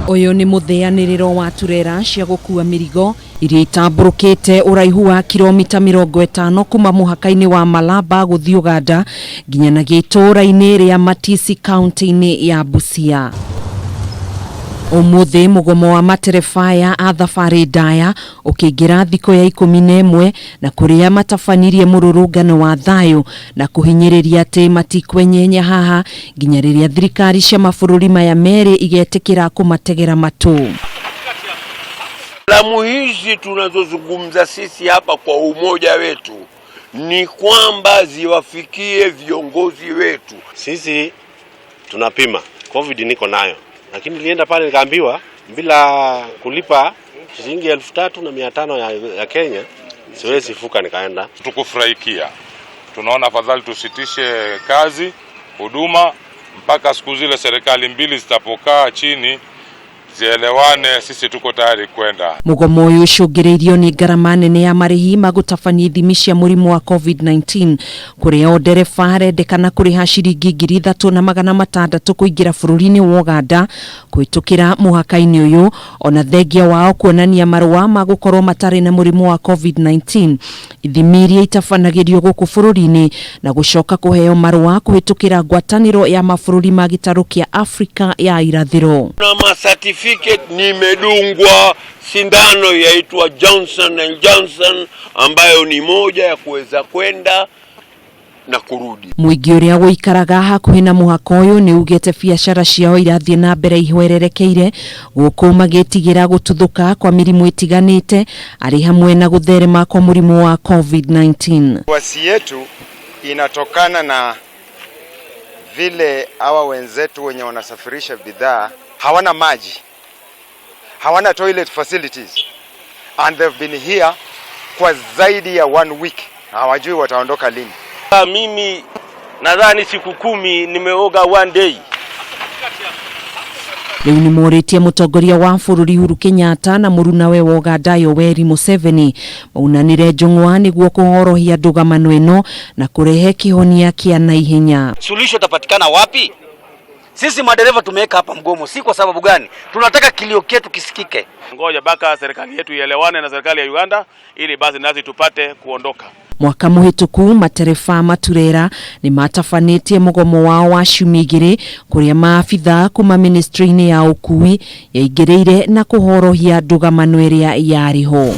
Ũyũ nĩ mũtheanĩrĩro wa turera cia gũkua mĩrigo iria itambũrũkĩte ũraihu wa kilomita 50 kuma mũhaka-inĩ wa Malaba gũthiĩ Uganda nginyanagia itũũra-inĩ rĩa Matisi kaunti-inĩ ya Busia. Ũmũthĩ mũgomo wa matereba a thabarĩ ndaya ũkĩingĩra thikũ ya 11 na kũrĩa matabanirie mũrũrũngano wa thayũ na kũhinyĩrĩria atĩ matikwenyenya haha nginya rĩrĩa thirikari cia mabũrũri maya merĩ igetĩkĩra kũmategera matũ. Salamu hizi tunazozungumza sisi hapa kwa umoja wetu ni kwamba ziwafikie viongozi wetu. Sisi tunapima COVID, niko nayo, lakini nilienda pale nikaambiwa bila kulipa shilingi 3,500 ya Kenya siwezi vuka. Nikaenda Tukufurahikia, tunaona afadhali tusitishe kazi huduma mpaka siku zile serikali mbili zitapokaa chini zielewane, sisi tuko tayari kwenda. Mũgomo ũyũ ũcũngĩrĩirio nĩ ngarama nene ya marĩhi ma gũtabania ithimi cia mũrimũ wa COVID-19, kũrĩa o ndereba arendekana kũrĩha ciringi 3,600 kũingĩra bũrũri-inĩ wa Uganda kũhĩtũkĩra mũhaka-inĩ ũyũ, ona thengia wao kuonania marũa ma gũkorwo matarĩ na mũrimũ wa COVID-19, ithimi iria itabanagĩrio gũkũ bũrũri-inĩ, na gũcoka kũheo marũa kũhĩtũkĩra ngwatanĩro ya mabũrũri ma gĩtarũ kĩa Afrika ya Irathĩro. Na ma certificate, nimedungwa sindano yaitwa Johnson and Johnson ambayo ni moja ya kuweza kwenda na kurudi. Mũingĩ ũrĩa ũikaraga hakuhĩ na mũhaka ũyũ nĩ ugĩte biacara ciao irathiĩ na mbere ihwererekeire, gũkũ magĩtigĩra gũtuthũka kwa mĩrimũ ĩtiganĩte, arĩ hamwe na gũtherema kwa mũrimũ wa COVID-19. Wasi yetu inatokana na vile hawa wenzetu wenye wanasafirisha bidhaa hawana maji, hawana toilet facilities, and they've been here kwa zaidi ya one week, hawajui wataondoka lini. Mimi nadhani siku 10 nimeoga one day. Rĩu nĩ morĩtie mũtongoria wa bũrũri Uhuru Kenyatta na mũrunawe wa Uganda Yoweri Museveni maunanĩre njũng'wa nĩguo kũhorohia ndũgamano ĩno na kũrehe kĩhonia kĩa naihenya. Suluhisho itapatikana wapi? Sisi madereva tumeweka hapa mgomo, si kwa sababu gani? Tunataka kilio chetu kisikike. Ngoja mpaka serikali yetu ielewane na serikali ya Uganda ili basi nasi tupate kuondoka. Mwaka mũhĩtũku matereba maturera nĩ matabanĩtie mũgomo wao wa ciumia 2, kũrĩa maabitha kuma ministry-inĩ ya ũkui yaingĩrĩire na kũhorohia ndũgamano ĩrĩa yarĩ ho.